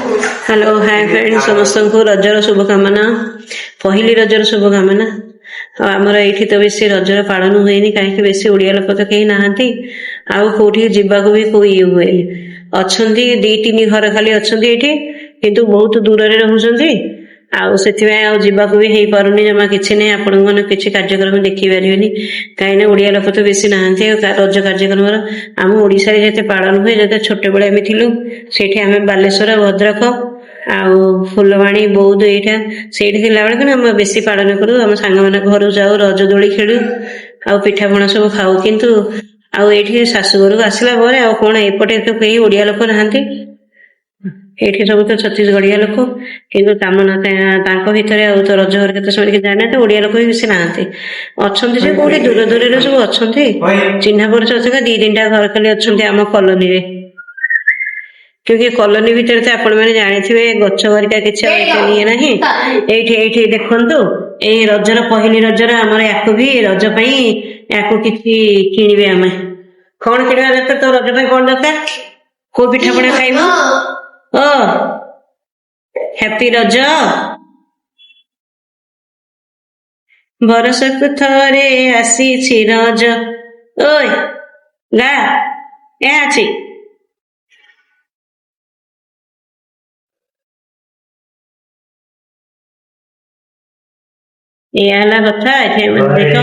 Hello, ହାଏ friend, ସମସ୍ତଙ୍କୁ ରଜର ଶୁଭକାମନା, ପହିଲି ରଜର ଶୁଭକାମନା। ଆଉ ଆମର ଏଇଠି ତ ବେଶୀ ରଜର ପାଳନ ହୁଏନି, କାହିଁକି ବେଶୀ ଓଡ଼ିଆ ଲୋକ ତ କେହି ନାହାନ୍ତି। ଆଉ କୋଉଠିକି ଯିବାକୁ ବି କୋଉ ଇଏ ହୁଏନି। ଅଛନ୍ତି ଦି ତିନି ଘର ଖାଲି ଅଛନ୍ତି ଏଇଠି, କିନ୍ତୁ ବହୁତ ଦୂରରେ ରହୁଛନ୍ତି। ଆଉ ସେଥିପାଇଁ ଆଉ ଯିବାକୁ ବି ହେଇପାରୁନି ଜମା, କିଛି ନାହିଁ। ଆପଣଙ୍କ ମାନେ କିଛି କାର୍ଯ୍ୟକ୍ରମ ଦେଖିପାରିବେନି, କାହିଁକିନା ଓଡ଼ିଆ ଲୋକ ତ ବେଶୀ ନାହାନ୍ତି। ଆଉ ରଜ କାର୍ଯ୍ୟକ୍ରମର ଆମ ଓଡ଼ିଶାରେ ଯେତେ ପାଳନ ହୁଏ, ଯେତେ ଛୋଟବେଳେ ଆମେ ଥିଲୁ ସେଇଠି, ଆମେ ବାଲେଶ୍ୱର, ଭଦ୍ରକ ଆଉ ଫୁଲବାଣୀ, ବୌଦ୍ଧ, ଏଇଟା ସେଇଠି ଥିଲାବେଳେ କଣ ଆମେ ବେଶୀ ପାଳନ କରୁ। ଆମ ସାଙ୍ଗମାନଙ୍କ ଘରକୁ ଯାଉ, ରଜ ଦୋଳି ଖେଳୁ ଆଉ ପିଠାପଣା ସବୁ ଖାଉ। କିନ୍ତୁ ଆଉ ଏଇଠି ଶାଶୁଘରକୁ ଆସିଲା ପରେ ଆଉ କଣ, ଏପଟେ ତ କେହି ଓଡ଼ିଆ ଲୋକ ନାହାନ୍ତି। ଏଇଠି ସବୁ ତ ଛତିଶଗଡ଼ିଆ ଲୋକ। କିନ୍ତୁ ତାଙ୍କ ଭିତରେ ଆଉ ତ ରଜ ଘର କେତେ ସେମାନେ ଜାଣିନାହାନ୍ତି। ଓଡ଼ିଆ ଲୋକ ବି ବେଶୀ ନାହାନ୍ତି। ଅଛନ୍ତି ଯେ କୋଉଠି ଦୂର ଦୂରରେ ସବୁ ଅଛନ୍ତି, ଚିହ୍ନା ପରିଚୟ ଅଛନ୍ତି। ଦି ତିନିଟା ଘର ଖାଲି ଅଛନ୍ତି ଆମ କଲୋନୀରେ। क्योंकि କଲୋନୀ ଭିତରେ ତ ଆପଣମାନେ ଜାଣିଥିବେ, ଗଛ ହରିକା କିଛି ଆଉ ଏତେ ଇଏ ନାହିଁ। ଏଇଠି ଏଇଠି ଦେଖନ୍ତୁ, ଏଇ ରଜର ପହିଲି ରଜର ଆମର ୟାକୁ ବି ରଜ ପାଇଁ ୟାକୁ କିଛି କିଣିବେ ଆମେ। କଣ କିଣିବା ଦରକାର ତୋ? ରଜ ପାଇଁ କଣ ଦରକାର? କୋଉ ପିଠାପଣା ଖାଇବୁ? ଓ ହ୍ୟାପି ରଜ। ବରଷକୁ ଥରେ ଆସିଛି ରଜ। ଓଏ ଗା ଏ ଅଛି। ଏଇଆ ହେଲା କଥା। ଏଠି ଦେଖ,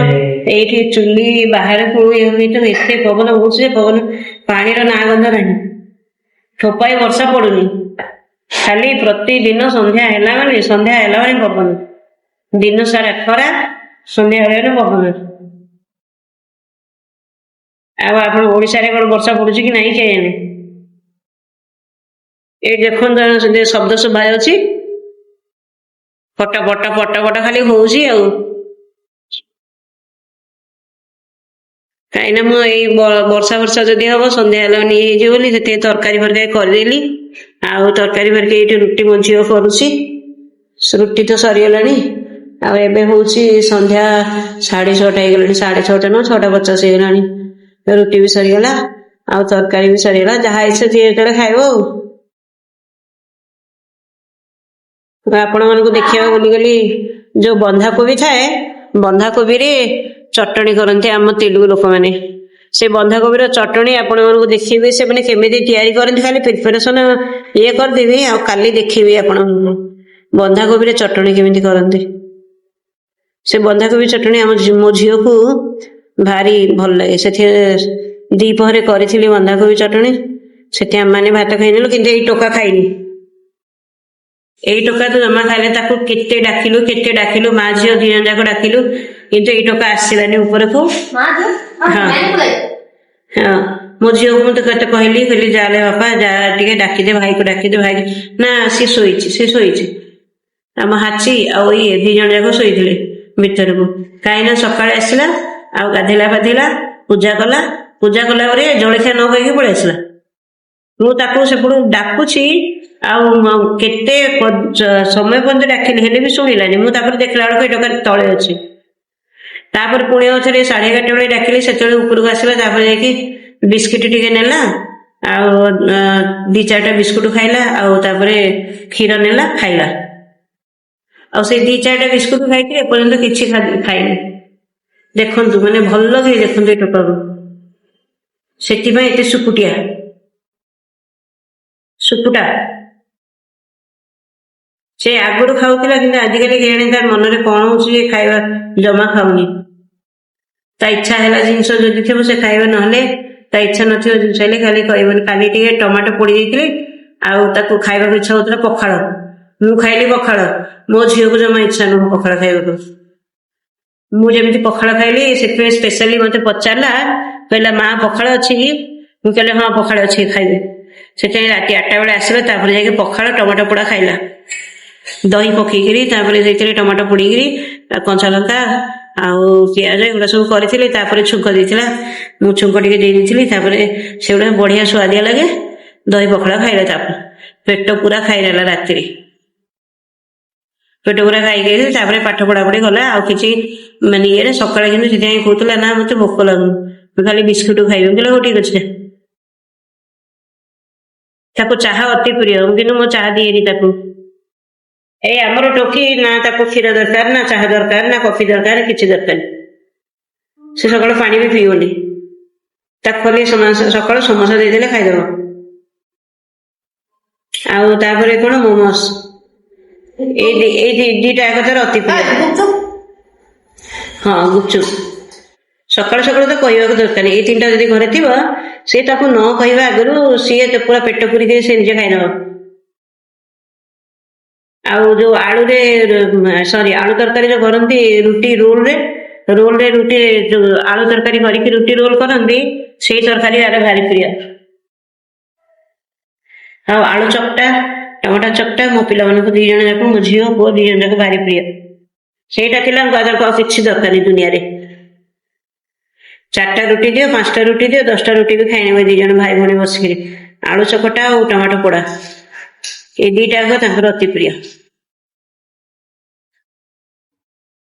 ଏଇଠି ଚୁଲି ବାହାରକୁ ଇଏ ହୁଏ ତ ଏତେ ପବନ ହଉଛି ଯେ ପବନ ପାଣିର ନାଁ ଗନ୍ଧ ନାହିଁ। ଠୋପାଏ ବର୍ଷା ପଡୁନି। ଖାଲି ପ୍ରତିଦିନ ସନ୍ଧ୍ୟା ହେଲା ମାନେ ପବନ। ଦିନ ସାରା ଖରା, ସନ୍ଧ୍ୟା ହେଲା ମାନେ ପବନ। ଆଉ ଆପଣ ଓଡିଶାରେ କଣ ବର୍ଷା ପଡୁଛି କି ନାହିଁ କେଜାଣି। ଏଇ ଦେଖନ୍ତୁ, ଶବ୍ଦ ଶୁଭା ଯାଉଛି, ପଟ ପଟ ପଟ ପଟ ଖାଲି ହଉଛି। ଆଉ କାହିଁକିନା ମୁଁ ଏଇ ବର୍ଷା ବର୍ଷା ଯଦି ହବ, ସନ୍ଧ୍ୟା ହେଲା ମାନେ ଇଏ ହେଇଯିବ ବୋଲି ସେଥିପାଇଁ ତରକାରୀ ଫରକାରୀ କରିଦେଲି। ଆଉ ତରକାରୀ ଫରକାରୀ, ଏଇଠି ରୁଟି ମୋ ଝିଅ କରୁଛି। ରୁଟି ତ ସରିଗଲାଣି। ଆଉ ଏବେ ହଉଛି ସନ୍ଧ୍ୟା 6:30 ହେଇଗଲାଣି, 6:30 ନୁହଁ, 6:50 ହେଇଗଲାଣି। ରୁଟି ବି ସରିଗଲା ଆଉ ତରକାରୀ ବି ସରିଗଲା। ଯାହା ଇଚ୍ଛା ଯିଏ ଯେତେବେଳେ ଖାଇବ। ଆଉ ଆପଣମାନଙ୍କୁ ଦେଖିବାକୁ ଭୁଲିଗଲି, ଯୋଉ ବନ୍ଧାକୋବି ଥାଏ, ବନ୍ଧାକୋବିରେ ଚଟଣି କରନ୍ତି ଆମ ତେଲୁଗୁ ଲୋକମାନେ। ସେ ବନ୍ଧାକୋବିର ଚଟଣି ଆପଣମାନଙ୍କୁ ଦେଖିବି, ସେମାନେ କେମିତି ତିଆରି କରନ୍ତି। ଖାଲି ପ୍ରିପାରେସନ ଇଏ କରିଦେବି ଆଉ କାଲି ଦେଖିବି ଆପଣଙ୍କୁ ବନ୍ଧାକୋବିରେ ଚଟଣି କେମିତି କରନ୍ତି। ସେ ବନ୍ଧାକୋବି ଚଟଣି ଆମ ମୋ ଝିଅକୁ ଭାରି ଭଲ ଲାଗେ। ସେଥିରେ ଦ୍ୱିପହରେ କରିଥିଲି ବନ୍ଧାକୋବି ଚଟଣି, ସେଠି ଆମମାନେ ଭାତ ଖାଇନେଲୁ। କିନ୍ତୁ ଏଇ ଟୋକା ଖାଇନି। ଏଇ ଟୋକା ତ ଜମା ଖାଇଲେ। ତାକୁ କେତେ ଡାକିଲୁ, କେତେ ଡାକିଲୁ, ମା ଝିଅ ଦି ଜଣ ଯାକ ଡାକିଲୁ, କିନ୍ତୁ ଏଇ ଟୋକା ଆସିଲାନି ଉପରକୁ। ହଁ ହଁ ମୋ ଝିଅକୁ ମୁଁ ତ କେତେ କହିଲି, କହିଲି ଯାଲେ ବାପା, ଯା ଟିକେ ଡାକିଦେ ଭାଇକୁ, ଡାକିଦେ ଭାଇ। ନା, ସିଏ ଶୋଇଛି, ସେ ଶୋଇଛି। ଆମ ହାଚି ଆଉ ଇଏ ଦି ଜଣ ଯାକ ଶୋଇଥିଲେ ଭିତରକୁ। କାହିଁକି ନା ସକାଳେ ଆସିଲା ଆଉ ଗାଧେଇଲା ପାଧେଇଲା, ପୂଜା କଲା। ପୂଜା କଲା ପରେ ଜଳଖିଆ ନ ଖାଇକି ପଳେଇ ଆସିଲା। ମୁଁ ତାକୁ ସେପଟୁ ଡାକୁଛି ଆଉ କେତେ ସମୟ ପର୍ଯ୍ୟନ୍ତ ଡାକିଲି, ହେଲେ ବି ଶୁଣିଲାନି। ମୁଁ ତାପରେ ଦେଖିଲା ବେଳକୁ ଏ ଟୋକା ତଳେ ଅଛି। ତାପରେ ପୁଣି ଆଉ ଥରେ 11:30 ବେଳେ ଡାକିଲି, ସେତେବେଳେ ଉପରକୁ ଆସିଲା। ତାପରେ ଯାଇକି ବିସ୍କିଟ ଟିକେ ନେଲା ଆଉ ଦି ଚାରିଟା ବିସ୍କୁଟ ଖାଇଲା ଆଉ ତାପରେ କ୍ଷୀର ନେଲା, ଖାଇଲା। ଆଉ ସେଇ ଦି ଚାରିଟା ବିସ୍କୁଟ ଖାଇକି ଏପର୍ଯ୍ୟନ୍ତ କିଛି ଖାଇନି। ଦେଖନ୍ତୁ, ମାନେ ଭଲ କି ଦେଖନ୍ତୁ ଏ ଟୋକାକୁ। ସେଥିପାଇଁ ଏତେ ସୁକୁଟିଆ ସୁକୁଟା। ସେ ଆଗରୁ ଖାଉଥିଲା, କିନ୍ତୁ ଆଜିକାଲି କେଜାଣି ତାର ମନରେ କଣ ହଉଛି ଯେ ଖାଇବା ଜମା ଖାଉନି। ତା ଇଚ୍ଛା ହେଲା ଜିନିଷ ଯଦି ଥିବ ସେ ଖାଇବ, ନହେଲେ ତା ଇଚ୍ଛା ନଥିବ ଜିନିଷ ହେଲେ ଖାଲି କହିବନି। କାଲି ଟିକେ ଟମାଟୋ ପୋଡି ଦେଇଥିଲି ଆଉ ତାକୁ ଖାଇବାକୁ ଇଚ୍ଛା ହଉଥିଲା ପଖାଳ। ମୁଁ ଖାଇଲି ପଖାଳ, ମୋ ଝିଅକୁ ଜମା ଇଚ୍ଛା ନୁହଁ ପଖାଳ ଖାଇବାକୁ। ମୁଁ ଯେମିତି ପଖାଳ ଖାଇଲି, ସେଥିପାଇଁ ସ୍ପେଶାଲି ମତେ ପଚାରିଲା, କହିଲା, ମା ପଖାଳ ଅଛି କି? ମୁଁ କହିଲି, ହଁ ପଖାଳ ଅଛି, ଖାଇବେ। ସେଥିପାଇଁ ରାତି 8ଟା ବେଳେ ଆସିଲା, ତାପରେ ଯାଇକି ପଖାଳ ଟମାଟୋ ପୋଡା ଖାଇଲା, ଦହି ପକେଇକିରି। ତାପରେ ସେଇଥିରେ ଟମାଟୋ ପୋଡିକିରି କଞ୍ଚା ଲଙ୍କା ଆଉ ପିଆଜ ଏଗୁଡ଼ା ସବୁ କରିଥିଲି। ତାପରେ ଛୁଙ୍କ ଦେଇଥିଲା, ମୁଁ ଛୁଙ୍କ ଟିକେ ଦେଇ ଦେଇଥିଲି। ତାପରେ ସେଗୁଡ଼ା ବଢିଆ ସୁଆଦିଆ ଲାଗେ। ଦହି ପଖାଳ ଖାଇଲା, ତାପରେ ପେଟ ପୁରା ଖାଇଦେଲା। ରାତିରେ ପେଟ ପୁରା ଖାଇକି ତାପରେ ପାଠ ପଢାପଢି କଲା। ଆଉ କିଛି ମାନେ ଇଏରେ ସକାଳେ କିନ୍ତୁ ସେଥିପାଇଁ କହୁଥିଲା, ନା ମତେ ଭୋକ ଲାଗୁନି, ମୁଁ ଖାଲି ବିସ୍କୁଟ ଖାଇବି। ମୁଁ କହିଲି, ହଉ ଠିକ ଅଛି। ତାକୁ ଚାହା ଅତି ପ୍ରିୟ, କିନ୍ତୁ ମୁଁ ଚାହା ଦିଏନି ତାକୁ। ଏଇ ଆମର ଟୋକି ନା, ତାକୁ କ୍ଷୀର ଦରକାର ନା ଚାହା ଦରକାର ନା କଫି ଦରକାର, କିଛି ଦରକାର। ସେ ସକାଳୁ ପାଣି ବି ପିଇବନି। ତାକୁ ଖାଲି ସକାଳୁ ସମୋସା ଦେଇଦେଲେ ଖାଇଦବ। ଆଉ ତାପରେ କଣ, ମୋମୋସ୍, ଏଇ ଦିଟା ଯାକ ତାର ଅତି ପ୍ରିୟ। ଗୁପଚୁପ। ହଁ, ଗୁପଚୁପ ସକାଳୁ ସକାଳୁ ତ କହିବାକୁ ଦରକାର ନାହିଁ। ଏଇ ତିନିଟା ଯଦି ଘରେ ଥିବ, ସେ ତାକୁ ନ କହିବା ଆଗରୁ ସିଏ ତ ପୁରା ପେଟ ପୁରିକି ସେ ନିଜେ ଖାଇଦବ। ଆଉ ଯୋଉ ଆଳୁରେ, ସରି, ଆଳୁ ତରକାରୀ ଯୋଉ କରନ୍ତି ରୁଟି ରୋଲରେ, ରୁଟି ଯୋଉ ଆଳୁ ତରକାରୀ କରିକି ରୁଟି ରୋଲ କରନ୍ତି, ସେଇ ତରକାରୀ ଆର ଭାରି ପ୍ରିୟ। ଆଉ ଆଳୁ ଚକଟା, ଟମାଟୋ ଚକଟା ମୋ ପିଲାମାନଙ୍କୁ ଦି ଜଣ ଯାକ, ମୋ ଝିଅ ପୁଅ ଦି ଜଣ ଯାକ ଭାରି ପ୍ରିୟ। ସେଇଟା ଥିଲା ତାଙ୍କୁ ଆଉ କିଛି ଦରକାର ନାହିଁ ଦୁନିଆରେ। ଚାରିଟା ରୁଟି ଦିଅ, ପାଞ୍ଚଟା ରୁଟି ଦିଅ, 10ଟା ରୁଟି ବି ଖାଇନେବେ ଦି ଜଣ ଭାଇ ଭଉଣୀ ବସିକିରି। ଆଳୁ ଚକଟା ଆଉ ଟମାଟୋ ପୋଡା, ଏଇ ଦିଟା ଯାକ ତାଙ୍କର ଅତି ପ୍ରିୟ।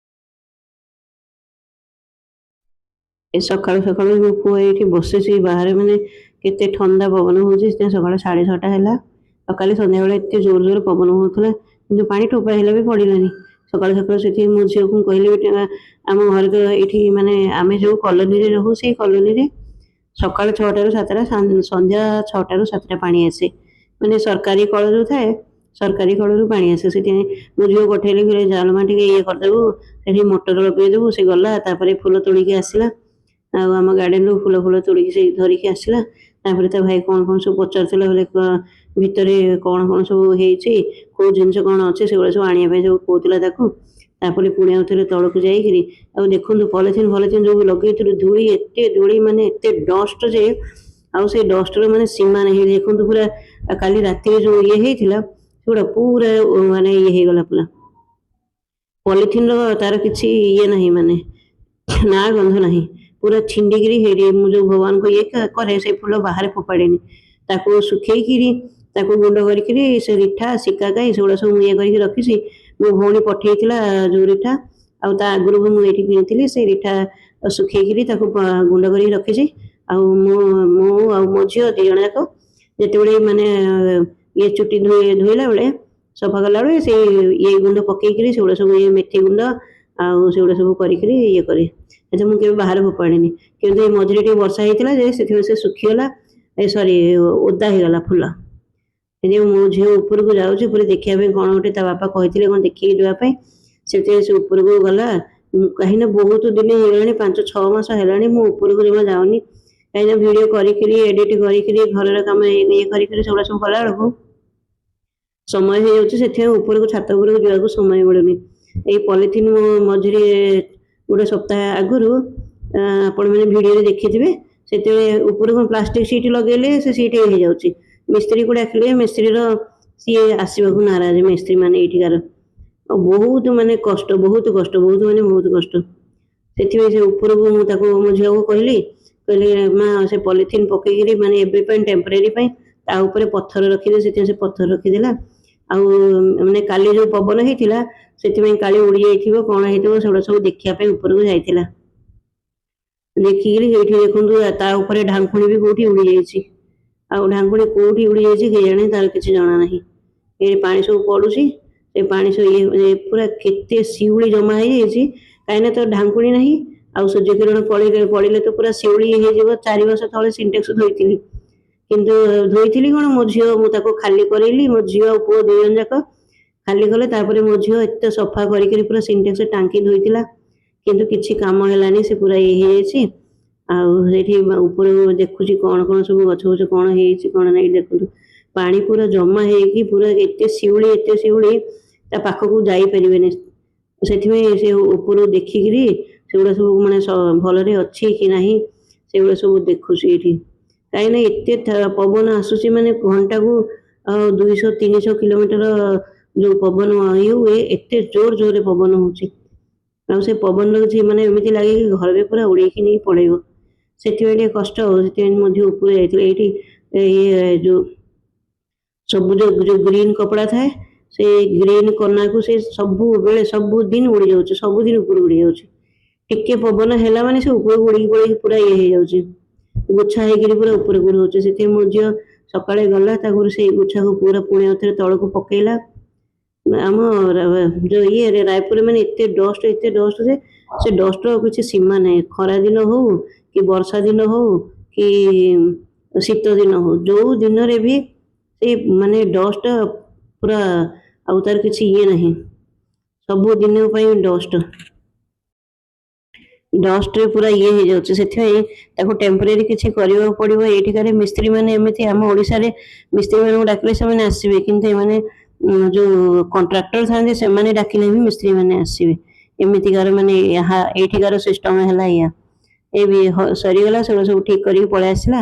ଏ ସକାଳୁ ସକାଳୁ ମୋ ପୁଅ ଏଇଠି ବସିଛି ବାହାରେ, ମାନେ କେତେ ଥଣ୍ଡା ପବନ ହଉଛି। ସେଥିପାଇଁ ସକାଳ 6:30 ହେଲା। ଆଉ କାଲି ସନ୍ଧ୍ୟାବେଳେ ଏତେ ଜୋର ଜୋର ପବନ ହଉଥିଲା, କିନ୍ତୁ ପାଣି ଟୋପା ହେଲେ ବି ପଡ଼ିଲାନି ସକାଳୁ ସକାଳୁ। ସେଥିପାଇଁ ମୋ ଝିଅକୁ ମୁଁ କହିଲି, ବେଟା, ଆମ ଘରେ ତ ଏଇଠି ମାନେ ଆମେ ଯୋଉ କଲୋନୀରେ ରହୁ, ସେଇ କଲୋନୀରେ ସକାଳ 6ଟାରୁ 7ଟା, ସନ୍ଧ୍ୟା 6ଟାରୁ 7ଟା ପାଣି ଆସେ। ମାନେ ସରକାରୀ କଳ ଯୋଉ ଥାଏ, ସରକାରୀ କଳରୁ ପାଣି ଆସେ। ସେଥିପାଇଁ ମୋ ଝିଅକୁ ପଠେଇଲି, କହିଲି ଚାଲ ମା, ଟିକେ ଇଏ କରିଦେବୁ, ସେଠି ମୋଟର ଲଗେଇଦେବୁ। ସେ ଗଲା, ତାପରେ ଫୁଲ ତୋଳିକି ଆସିଲା। ଆଉ ଆମ ଗାର୍ଡେନରୁ ଫୁଲ ଫୁଲ ତୋଳିକି ସେ ଧରିକି ଆସିଲା। ତାପରେ ତା ଭାଇ କଣ କଣ ସବୁ ପଚାରୁଥିଲା, ବୋଲେ ଭିତରେ କଣ କଣ ସବୁ ହେଇଛି, କୋଉ ଜିନିଷ କଣ ଅଛି, ସେଗୁଡ଼ା ସବୁ ଆଣିବା ପାଇଁ ସବୁ କହୁଥିଲା ତାକୁ। ତାପରେ ପୁଣି ଆଉ ଥରେ ତଳକୁ ଯାଇକିରି, ଆଉ ଦେଖନ୍ତୁ ପଲିଥିନ୍ ଫଲିଥିନ୍ ଯୋଉ ଲଗେଇଥିଲୁ, ଧୂଳି, ଏତେ ଧୂଳି, ମାନେ ଏତେ ଡଷ୍ଟ ଯେ ଆଉ ସେଇ ଡଷ୍ଟର ମାନେ ସୀମା ନାହିଁ। ଦେଖନ୍ତୁ ପୁରା କାଲି ରାତିରେ ଯୋଉ ଇଏ ହେଇଥିଲା, ସେଗୁଡ଼ା ପୁରା ମାନେ ଇଏ ହେଇଗଲା ପୁରା। ପଲିଥିନ୍ର ତାର କିଛି ଇଏ ନାହିଁ, ମାନେ ନା ଗନ୍ଧ ନାହିଁ, ପୁରା ଛିଣ୍ଡିକିରି ହେଇଠି। ମୁଁ ଯୋଉ ଭଗବାନଙ୍କୁ ଇଏ କରେ, ସେଇ ଫୁଲ ବାହାରେ ଫୋପାଡ଼େନି। ତାକୁ ଶୁଖେଇକିରି, ତାକୁ ଗୁଣ୍ଡ କରିକିରି, ସେ ରିଠା, ଶିକାକାଇ, ସେଗୁଡ଼ା ସବୁ ମୁଁ ଇଏ କରିକି ରଖିଛି। ମୋ ଭଉଣୀ ପଠେଇଥିଲା ଯୋଉ ରିଠା, ଆଉ ତା ଆଗରୁ ବି ମୁଁ ଏଇଠି କିଣିଥିଲି, ସେଇ ରିଠା ଶୁଖେଇକିରି ତାକୁ ଗୁଣ୍ଡ କରିକି ରଖିଛି। ଆଉ ମୁଁ ଆଉ ମୋ ଝିଅ ଦି ଜଣ ଯାକ ଯେତେବେଳେ ମାନେ ଇଏ ଚୁଟି ଧୋଇଲା ବେଳେ, ସଫା କଲା ବେଳେ, ସେଇ ଇଏ ଗୁଣ୍ଡ ପକେଇକିରି, ସେଗୁଡ଼ା ସବୁ ଇଏ ମେଥି ଗୁଣ୍ଡ ଆଉ ସେଗୁଡ଼ା ସବୁ କରିକିରି ଇଏ କରେ। ଏତେ ମୁଁ କେବେ ବାହାରେ ଫୋପାଡ଼ିନି। କିନ୍ତୁ ଏଇ ମଝିରେ ଟିକେ ବର୍ଷା ହେଇଥିଲା ଯେ, ସେଥିପାଇଁ ସେ ଶୁଖିଗଲା, ଏ ସରି, ଓଦା ହେଇଗଲା ଫୁଲ। ସେଥିପାଇଁ ମୋ ଝିଅ ଉପରକୁ ଯାଉଛି ଉପରେ ଦେଖିବା ପାଇଁ, କଣ ଗୋଟେ ତା ବାପା କହିଥିଲେ କଣ ଦେଖିକି ଯିବା ପାଇଁ, ସେଥିପାଇଁ ସେ ଉପରକୁ ଗଲା। କାହିଁକିନା ବହୁତ ଦିନ ହେଇଗଲାଣି, 5-6 ମାସ ହେଲାଣି, ମୁଁ ଉପରକୁ ଜମା ଯାଉନି। କାହିଁକିନା ଭିଡ଼ିଓ କରିକିରି, ଏଡ଼ିଟ୍ କରିକିରି, ଘରର କାମ ଇଏ କରିକିରି, ସେଗୁଡ଼ା ସବୁ କଲା ବେଳକୁ ସମୟ ହେଇଯାଉଛି। ସେଥିପାଇଁ ଉପରକୁ, ଛାତ ଉପରକୁ ଯିବାକୁ ସମୟ ମିଳୁନି। ଏଇ ପଲିଥିନ୍ ମୁଁ ମଝିରେ ଗୋଟେ ସପ୍ତାହ ଆଗରୁ ଆପଣମାନେ ଭିଡ଼ିଓରେ ଦେଖିଥିବେ, ସେତେବେଳେ ଉପରକୁ ପ୍ଲାଷ୍ଟିକ ସିଟ୍ ଲଗେଇଲେ ସେ ସିଟ୍ ହେଇଯାଉଛି। ମିସ୍ତ୍ରୀକୁ ଡାକିଲେ ମିସ୍ତ୍ରୀର ସିଏ ଆସିବାକୁ ନାରାଜ, ମିସ୍ତ୍ରୀ ମାନେ ଏଇଠିକାର। ଆଉ ବହୁତ ମାନେ କଷ୍ଟ, ବହୁତ କଷ୍ଟ, ବହୁତ ମାନେ ବହୁତ କଷ୍ଟ। ସେଥିପାଇଁ ସେ ଉପରକୁ ମୁଁ ତାକୁ, ମୋ ଝିଅକୁ କହିଲି, କହିଲି ମା, ସେ ପଲିଥିନ୍ ପକେଇକିରି ମାନେ ଏବେ ପାଇଁ ଟେମ୍ପରାରୀ ପାଇଁ ତା ଉପରେ ପଥର ରଖିଦେ। ସେଥିପାଇଁ ସେ ପଥର ରଖିଦେଲା। ଆଉ ମାନେ କାଲି ଯୋଉ ପବନ ହେଇଥିଲା, ସେଥିପାଇଁ କାଳେ ଉଡି ଯାଇଥିବ, କଣ ହେଇଥିବ, ସେଗୁଡ଼ା ସବୁ ଦେଖିବା ପାଇଁ ଉପରକୁ ଯାଇଥିଲା। ଦେଖିକିରି ଏଇଠି ଦେଖନ୍ତୁ, ତା ଉପରେ ଢାଙ୍କୁଣୀ ବି କୋଉଠି ଉଡି ଯାଇଛି। ଆଉ ଢାଙ୍କୁଣୀ କୋଉଠି ଉଡି ଯାଇଛି କେଜାଣି, ତାର କିଛି ଜଣା ନାହିଁ। ଏଇ ପାଣି ସବୁ ପଡୁଛି, ସେ ପାଣି ସବୁ ଇଏ ପୁରା କେତେ ଶିଉଳି ଜମା ହେଇଯାଇଛି। କାହିଁକିନା ତ ଢାଙ୍କୁଣୀ ନାହିଁ, ଆଉ ସୂର୍ଯ୍ୟ କିରଣ ପଡ଼ିଲେ ତ ପୁରା ଶିଉଳି ହେଇଯିବ। 4 ବର୍ଷ ତଳେ ସିଣ୍ଟେକ୍ସ ଧୋଇଥିଲି, କିନ୍ତୁ ଧୋଇଥିଲି କଣ, ମୋ ଝିଅ, ମୁଁ ତାକୁ ଖାଲି କରେଇଲି, ମୋ ଝିଅ ଆଉ ପୁଅ ଦି ଜଣ ଯାକ ଖାଲି କଲେ। ତାପରେ ମୋ ଝିଅ ଏତେ ସଫା କରିକିରି ପୁରା ସିଣ୍ଟେକ୍ସ ଟାଙ୍କି ଧୋଇଥିଲା, କିନ୍ତୁ କିଛି କାମ ହେଲାନି, ସେ ପୁରା ଇଏ ହେଇଯାଇଛି। ଆଉ ସେଇଠି ଉପରେ ଦେଖୁଛି କଣ କଣ ସବୁ ଗଛ ଫଛ କଣ ହେଇଛି କଣ ନାହିଁ। ଦେଖନ୍ତୁ, ପାଣି ପୁରା ଜମା ହେଇକି ପୁରା ଏତେ ଶିଉଳି, ଏତେ ଶିଉଳି, ତା ପାଖକୁ ଯାଇପାରିବେନି। ସେଥିପାଇଁ ସେ ଉପରୁ ଦେଖିକିରି ସେଗୁଡ଼ା ସବୁ ମାନେ ଭଲରେ ଅଛି କି ନାହିଁ, ସେଗୁଡ଼ା ସବୁ ଦେଖୁଛି ଏଇଠି। କାହିଁକିନା ଏତେ ପବନ ଆସୁଛି, ମାନେ ଘଣ୍ଟାକୁ 200-300 କିଲୋମିଟର ଯୋଉ ପବନ ଇଏ ହୁଏ, ଏତେ ଜୋର ଜୋରରେ ପବନ ହଉଛି। ଆଉ ସେ ପବନର କିଛି ମାନେ ଏମିତି ଲାଗେ କି ଘର ବି ପୁରା ଉଡେଇକି ନେଇକି ପଳେଇବ। ସେଥିପାଇଁ ଟିକେ କଷ୍ଟ ଆଉ ସେଥିପାଇଁ ମଧ୍ୟ ଉପରେ ଯାଇଥିଲେ। ଏଇଠି ଇଏ ଯୋଉ ସବୁଜ, ଯୋଉ ଗ୍ରୀନ କପଡା ଥାଏ, ସେ ଗ୍ରୀନ କନାକୁ ସେ ସବୁବେଳେ ସବୁଦିନ ଉଡି ଯାଉଛି, ସବୁଦିନ ଉପରକୁ ଉଡି ଯାଉଛି। ଟିକେ ପବନ ହେଲା ମାନେ ସେ ଉପରକୁ ଉଡିକି ପଳେଇକି ପୁରା ଇଏ ହେଇଯାଉଛି, ଗୋଛା ହେଇକିରି ପୁରା ଉପରକୁ ରହୁଛି। ସେଥିପାଇଁ ମୋ ଝିଅ ସକାଳେ ଗଲା, ତାକୁ ସେଇ ଗୁଚ୍ଛାକୁ ପୁରା ପୁଣି ଆଉଥରେ ତଳକୁ ପକେଇଲା। ଆମ ଯୋଉ ଇଏରେ ରାୟପୁରରେ ମାନେ ଏତେ ଡଷ୍ଟ, ଏତେ ଡଷ୍ଟ ଯେ ସେ ଡଷ୍ଟର କିଛି ସୀମା ନାହିଁ। ଖରା ଦିନ ହଉ କି ବର୍ଷା ଦିନ ହଉ କି ଶୀତ ଦିନ ହଉ, ଯୋଉ ଦିନରେ ବି ସେଇ ମାନେ ଡଷ୍ଟ ପୁରା, ଆଉ ତାର କିଛି ଇଏ ନାହିଁ। ସବୁ ଦିନ ପାଇଁ ଡଷ୍ଟ, ଡଷ୍ଟରେ ପୁରା ଇଏ ହେଇଯାଉଛି। ସେଥିପାଇଁ ତାକୁ ଟେମ୍ପୋରାରୀ କିଛି କରିବାକୁ ପଡିବ। ଏଇଠିକାରେ ମିସ୍ତ୍ରୀ ମାନେ ଏମିତି, ଆମ ଓଡ଼ିଶାରେ ମିସ୍ତ୍ରୀ ମାନଙ୍କୁ ଡାକିଲେ ସେମାନେ ଆସିବେ, କିନ୍ତୁ ଏମାନେ ଯୋଉ କଣ୍ଟ୍ରାକ୍ଟର ଥାନ୍ତି, ସେମାନେ ଡାକିଲେ ବି ମିସ୍ତ୍ରୀ ମାନେ ଆସିବେ। ଏମିତିକାର ମାନେ ଏହା ଏଇଠିକାର ସିଷ୍ଟମ ହେଲା ଏଇଆ। ଏ ବି ସରିଗଲା, ସେଗୁଡ଼ା ସବୁ ଠିକ କରିକି ପଳେଇ ଆସିଲା।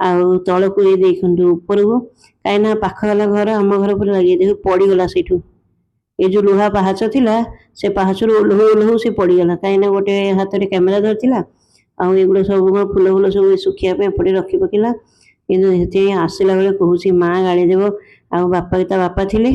ଆଉ ତଳକୁ ଇଏ ଦେଖନ୍ତୁ, ଉପରକୁ କାହିଁକିନା ପାଖ ବାଲା ଘର ଆମ ଘର ପୁରା ଲାଗି, ଦେଖ ପଡିଗଲା ସେଇଠୁ। ଏ ଯୋଉ ଲୁହା ପାହାଚ ଥିଲା, ସେ ପାହାଚରୁ ଓହ୍ଲଉ ଓହ୍ଲଉ ସେ ପଡିଗଲା, କାହିଁକିନା ଗୋଟେ ହାତରେ କ୍ୟାମେରା ଧରିଥିଲା। ଆଉ ଏଗୁଡ଼ା ସବୁ କଣ ଫୁଲ ଫୁଲ ସବୁ ଶୁଖିବା ପାଇଁ ଏପଟେ ରଖି ପକେଇଲା। କିନ୍ତୁ ସେଥିପାଇଁ ଆସିଲା ବେଳେ କହୁଛି, ମା ଗାଳି ଦେବ ଆଉ ବାପା, ତା ବାପା ଥିଲେ।